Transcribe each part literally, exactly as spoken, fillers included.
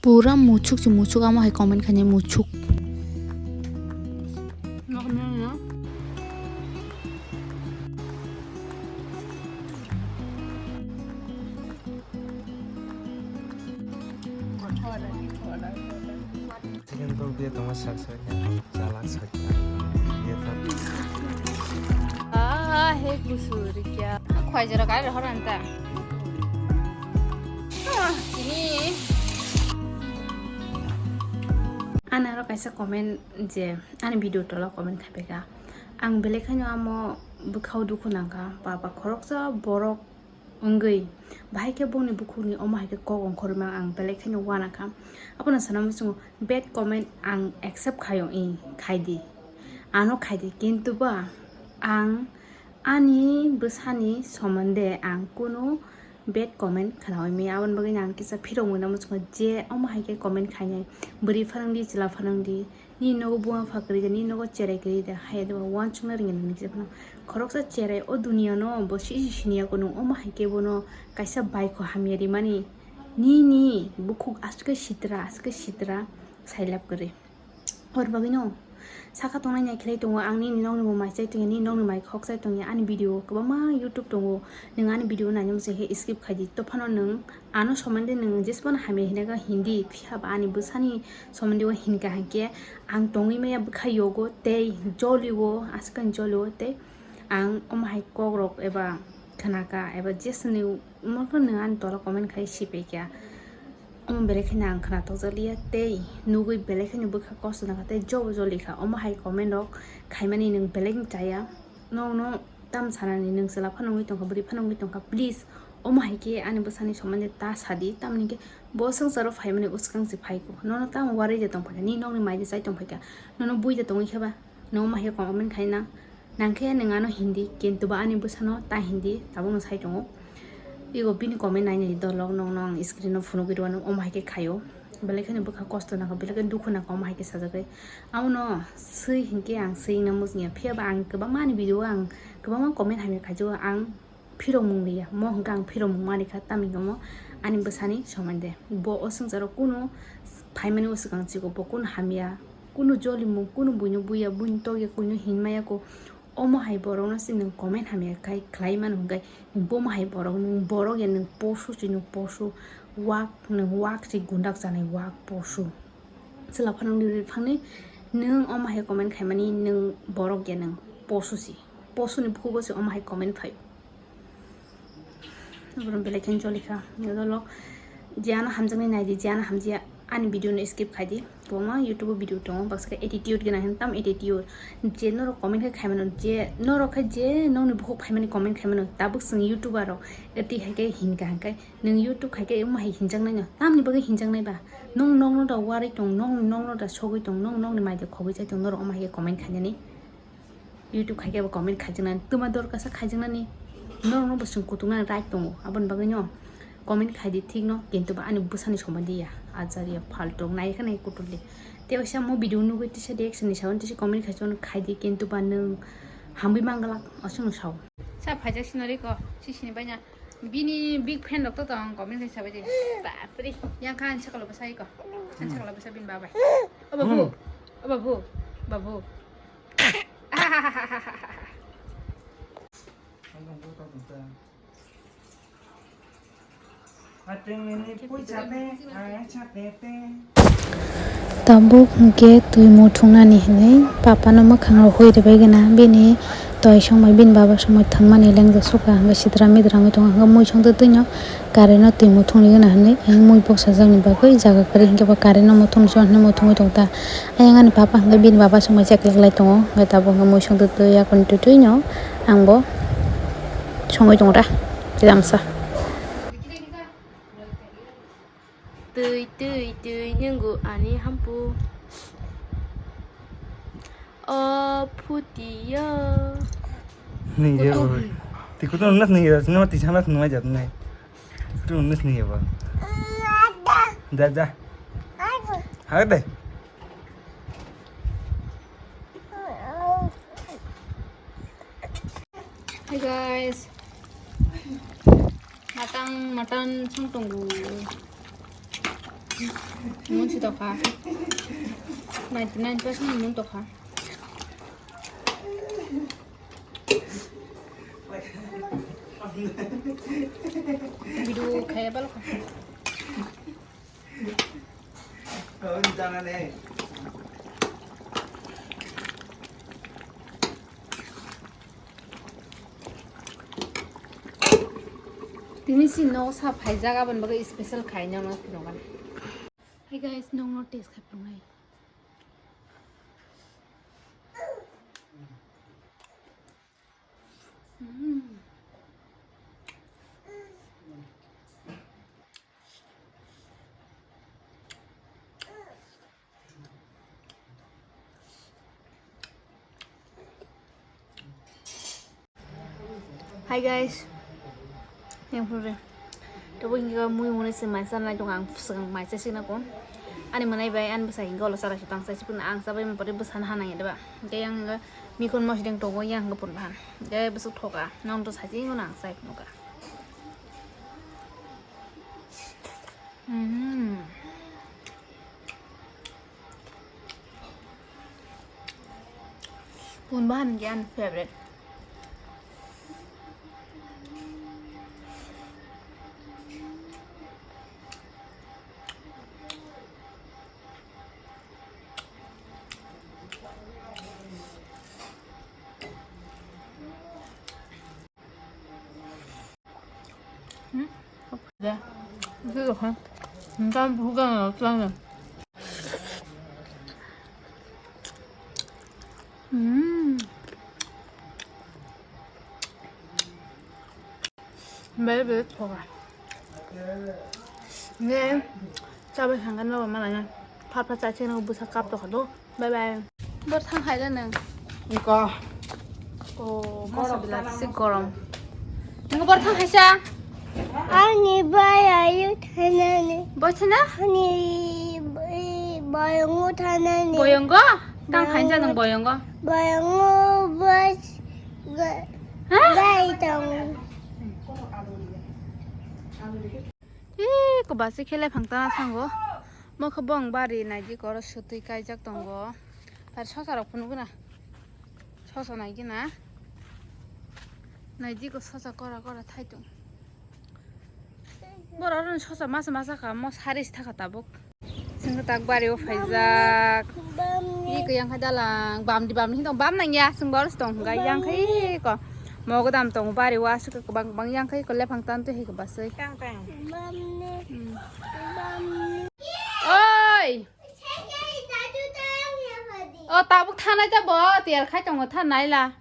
Pura muchuk se muchuk, amo hai comment khainai muchuk. Second kok dia tongma sak sak ya, chalak sak ya, dia tak. Ah, he kusur kya. Khwai jora kai rohor anta. Ah, ini. Ani aro kaisa comment je ani video tola comment khai phaikha. Ang belai kheno amo bwkhao dukhu nangkha, baba khoroksa borok wngwi, bahai khe bongni bukhukni omo hai khe kok ongkhorma ang belai kheno uanakha. Abono sana muchungo bad comment ang accept khaio, i khaidi, ano khaidi, kintu ba ang ani bwsani somonde ang kunu bad comment khnaui maya, aboni bagwi ang kisa phirok mano muchungo je omo hai khe comment khainai, bwrwi phanangdi, chwla phanangdi. Nini nogo buma pha kwrwi da, nini nogo cherai kwrwi da, haiya de ba uansukna rwngya nini kisa phano. Khoroksa cherai o duniya no bo sisi siniya ko, nwng omo hai khe bono kaisa baikho hamya rimani. Nini bukhuk aswk khe sitra, aswk khe sitra sailab kwrwi. Or bagwi no saka tongnai nai khlai tongo, ang nini nokni bo mai chai tongya, nini nokni mai khok chai tongya, ani video kwbangma YouTube tongo, nwng ani video naina muchung khe skip khai di, to phano nwng ano somonde nwng jesbano hamya hinaka hindi, phiya ba ani bwsani somonde o hinka hinkhe ang tongwi maya bwkha yogo tei jolio, aswk ani jolio tei ang omo hai kokrok eba khnaka eba jeswni omo phano nwng ani tola comment khai sipaikha. Omo belai kheno ang khna tokjak liya tei nugwi belai kheno bwkha kosto nangkha tei jobo jolikha omo hai comment rok khaimani nwng belai chaya. Nokno tam sanani, nwng chwla phano wngwi tongkha, bwrwi phano wngwi tongkha, please omo hai khe ani bwsani somonde ta sadi, tamni hwnkhe bo swngcharo phaimani bwskang se phaikho, nono tamo uarwi de tongphaikha, nini nokni mai de chai tongphaikha, nono bui de tongwi khe ba, nwng omo hai khe comment khaina nangkhe nwng ano hindi, kintu ba ani bwsano ta hindi, tabukno sai tongo. Ego bini comment nainani dolok nokno ang screen o phunugwi rwano, omo hai khe khaio. Belai kheno bwkha kosto nangkha, belai kheno dukhu nangkha omo hai khe sajagwi. Abono swi hinkhe ang swi wngna muchungya. Phiya ba ang kwbangma ani video o ang kwbangma comment hamya khaijago, ang phirokmung liya. Mo hinkhe ang phirokmung manwi kha, tamni hwnkhe mo ani bwsani somonde. Bo o swngcharo kunu phaimani o swkang chikon bo kunu hamya, kunu jolimung, kunu buino buya, buino tokya, buino hinmaya ko. Omo hai borokno se nwng comment hamya khai khlai mano hwnkhe, nwng bomo hai borok, nwng borok ya, nwng posu se, nwng posu, wak, nwng wak se, gundak chanai wak, posu. Chwla phano nwng riri phangni, nwng omo hai comment khaimani, nwng borok ya, nwng posu se, posuni bukhugo se omo hai comment phaio. Oborok belai khe jolikha, nodolo je ano hamjaknai naidi, je ano hamjakya ani video no skip khaidi. Kwbangma YouTube o video tongo, baksa khe attitude gwnang hwn, tam attitude. Je norok comment khe khaimano, je norok khe je nokni bukhuk phaimani comment khaimano, tabuk chwng YouTuber rok twi hai khe hinkha hwnkhe nwng YouTube khai khe omo hai hinjaknai no, tamni bagwi hinjaknai ba? Nwng nokno da uarwi tong, nwng nokno da sogwi tong, nwng nokni mai de khogwi chai tong, norok omo hai khe comment khainani. YouTube khai khe bo comment khaijaknani twma dorkar sa khaijaknani, norokno bo chwng kutuknani right tongo, aboni bagwi no comment khai di thik no, kintu ba ani bwsani somadi ya, ajari ya, phaltok nai khe nai kutuk di. Tei waisa mo video nugwi tisa reaction ni sao tisa comment khai chwng khai di, kintu ba nwng hamwi manglak aswk no sao. Sa phaijak sinori ko, sisini baina bini big fan rok to tong comment khai sabai di. Bapre. Yang kha ansa kalo bwsai ko, ansa kalo bwsa bini babai. O babu, o babu, babu. Tabuk hwnkhe twi muthungnani hinwi papano mwkhang rok hui rwbai gana, bini toi songbai bini baba songbai thangmani lengjak sukha, hwnkhe sitra midra wngwi tongo, hwnkhe mui songtwi twino. Current no twi muthungwi gana hinwi ayang mui boksajakni bagwi jaga kwrwi hinkhe bo current no muthungwi chukha hinwi muthungwi tongkha. Ayang ani papa hinkhe bini baba songbai cheklak lai tongo, hinkhe tabuk hinkhe mui songtwi twi yakuni twtwi no ang bo songwi tongo da, tei damsa. Twi twi twi nwngo ani hampu. O phutiyo. Nungya. Tikutu nungya, nungya, tisa nungya jat nai. Tikutu nungya ba. Da, da. Hai de. Hi guys. Matang mutton song tongo. Mun si tokha. Ninety nine percent mun tokha. Bidu khaya bal kha. Tini si no sa phaijak, aboni bagwi special khai no no phunukgani. Hey guys, nong no taste khai phunuknai. Mm. Hi guys. Yang pura. Tabo hingga mui muni se mai sanai tong ang swkang mai chasina kon. Ani manai bai ani bwsa hingga ulo chara sitang chasi pun ang sabai mapari bwsa na hanang ya deba. Hingga yang hingga mikon mosdeng tongo yang hingga pun bahan. Hingga bwswk thoka. Nong to sachi hingga nang sai pun ka. Mhm. Pun bahan hingga ani favorite. Hmm? Ya. Itu loh kan. Enggak, bukan loh, celana. Hmm. Bel bel thoga. Ne, chabai sangkan lo mana na. Pha pha cha cheno busa kap to khado. Bye bye. Bor thang hai da nang. Iko. Oh, masa bila si gorom. Nang bor thang hai sa. Ani bai ayu thanani. Bor thana? Ani bai boyongo thanani. Boyongo? Tang hai sa nang boyongo. Boyongo bas ga-, Hah? Gai tong. Ih, ko basi khe lephang tana thango. Mokhe bong bari naidi koro sutwi kaijak tongo. Ar sosa rok phunuk gana. Sosa nai gana. Naidi ko sosa kora kora thai tong. Borok rok sosa masa masa ka mo saris thaka tabuk. Sengke tak bari o phaijak. Bamni. Iko yang kha dalang. Bamdi bamni hino bam nang ya. Seng boros tong hingga yang kha iko. Mogo dam tong bari o asuk kwbang kwbang yang kha iko lephang tan twi hiko basui. Tang tang. Bamni. Hmm. Bamni. Oi. O tabuk thanai ta bo tiar khai tongo thanai la.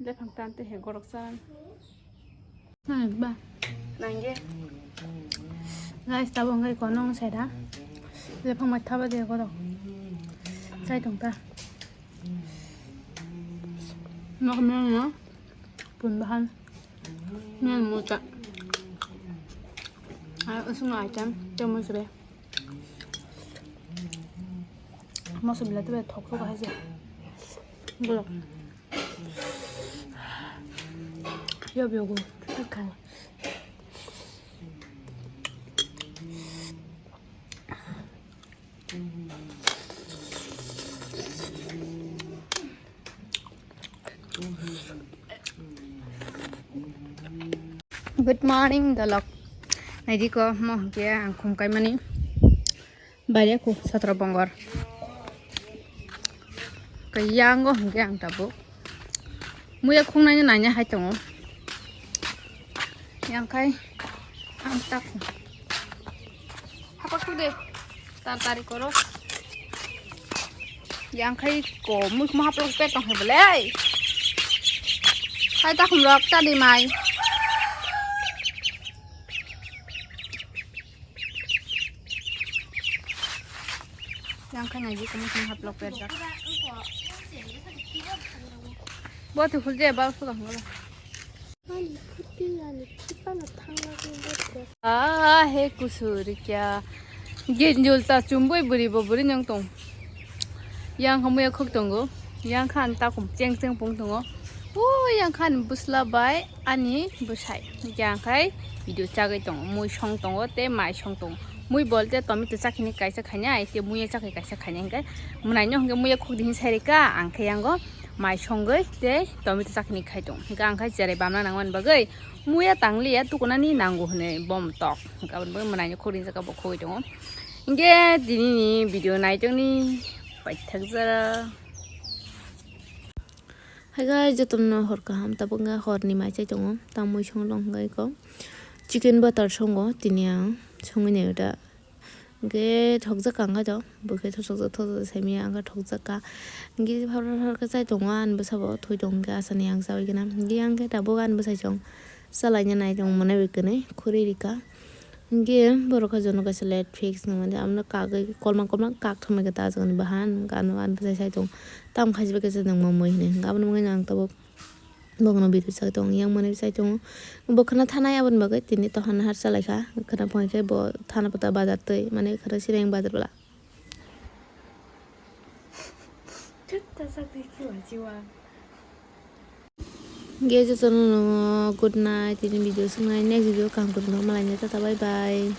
Lephang tan twi he gorok san. Hmm, ba. Nangge. Guys, tabo wngkha kono wng saida. Lephang mai thaba de gorok. Chai tong ta. Nok mel no. Pun bahan. Mel mucha. Ai usung item. Temo sebe. Moso bila tebe thok thok hai se. Gorok. Yo biogo. Good morning, dolok. Naidi ko mo hwnkhe ang khum kaimani. Baire khu satra bongor. Kaya ngo hwnkhe ang tabuk. Muya khungnai nanya hai tongo. Yang khai ang tak. Hapa khu de. Tar tari koro. Yang khai ko mui khuma haplo pet tong hai bole. Hai tak khum rok ta di mai. Yang kha nai ji kami kami haplok perjak. Bo tu khul je ba su dong lo. Ah, he kusur kya. Genjul ta chumbui buri bo buri nyong tong. Yang kha muya khok tongo. Yang kha an ta kum cheng cheng pung tongo. O yang kha an busla bai. Ani bwsai hwnkhe ang khai video chagwi tongo, mui song tongo tei mai song tongo. Mui bolte tomato chakini kaisa khainai, te muiya chakini kaisa khainai, hingke mwnaino hingke muiya khukdi hin sairika, ang khe yango mai songoi tei tomato chakini khai tong. Hingke ang khai cherai bamna nangmani bagwi muiya tangliya tukunani nango hinui bom tok. Hingke aboni bagwi mwnaino khukdi jaka bo khugui tongo. Hingke dinini video naitongni paithakjak. Hai guys, jotono hor kaham, tabuk wngkha horni mai chai tongo, tamo song long hwnkha iko chicken butter songo, tini ang songwi naio da. Hwnkhe thokjak ka wngkha to, bwkhe thokjak thokjak saimanya wngkha thokjak ka. Hwnkhe phar phar phar khe chai tongo, ani bwsabo thwi tongo hwnkhe asani ang chawi gana. Hwnkhe ang khe tabuk ani bwsai chong chalaina nai tongmani bai kwnwi khuri rika. Hwnkhe borok khe jono kaisa late fix nangmani, abono kagwi kolmang kolmang kak thumui khe ta jagani bahan, ano ani bwsai sai tong. Tamo khaisibai khe se nangma mui hinui hwnkhe, aboni bagwino ang tabuk bokhno video sai tongo, yang mani sai tongo. Bo khwna thanai aboni bagwi tini tohan har salai kha, khwna phunai khe bo thana pata bazar twi, mane khwna sireng bazar bwla. Hwnkhe jotono no good night, tini video swngnai, next video kaham kwrwngno malai nai, tata bye bye.